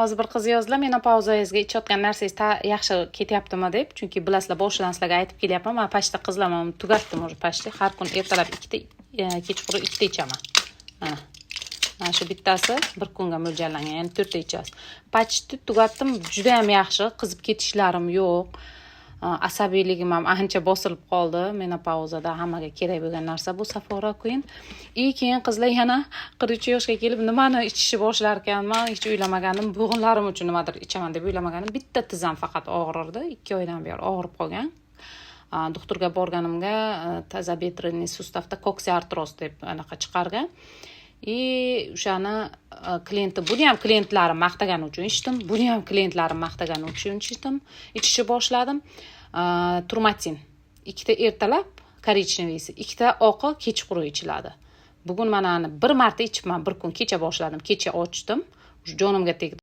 Hozir bir qiz yozdilar, menopauzangizga ichayotgan narsangiz yaxshi ketyaptimi deb. Chunki bilasizlar, boshidan sizlarga aytib kelyapman, man почти, qizlar, man tugatdim уже почти. Har kun ertalab ikkita, kechqurun ikkita ichaman. Mana shu bittasi bir kunga mo'ljallangan, ya'ni to'rtta ichasiz. Почти tugatdim, judayam yaxshi, qizib ketishlarim yo'q, asabiyligim ham ancha bosilib qoldi. Menopauzada hammaga kerak bo'lgan narsa bu Safora Queen. И keyin, qizlar, yana 43 yoshga kelib nimani ichishni boshlar ekanman, hech o'ylamagandim. Bo'g'inlarim uchun nimadir ichaman deb o'ylamagandim. Bitta tizzam faqat og'rirdi, 2 oydan beri og'rib qolgan. Doktorga borganimga тазобедренный сустав da коксартроз deb anaqa chiqargan. И o'shani klienti, buni ham klientlarim maqtagani uchun ichdim, buni ham klientlarim maqtagani uchun ichdim, ichishni boshladim. Turmatin ikkita ertalab, коричневый si ikkita, oqi kechqurun ichiladi. Bugun mana bir marta ichibman, bir kun kecha boshladim, kecha ochdim, jonimga tegdi.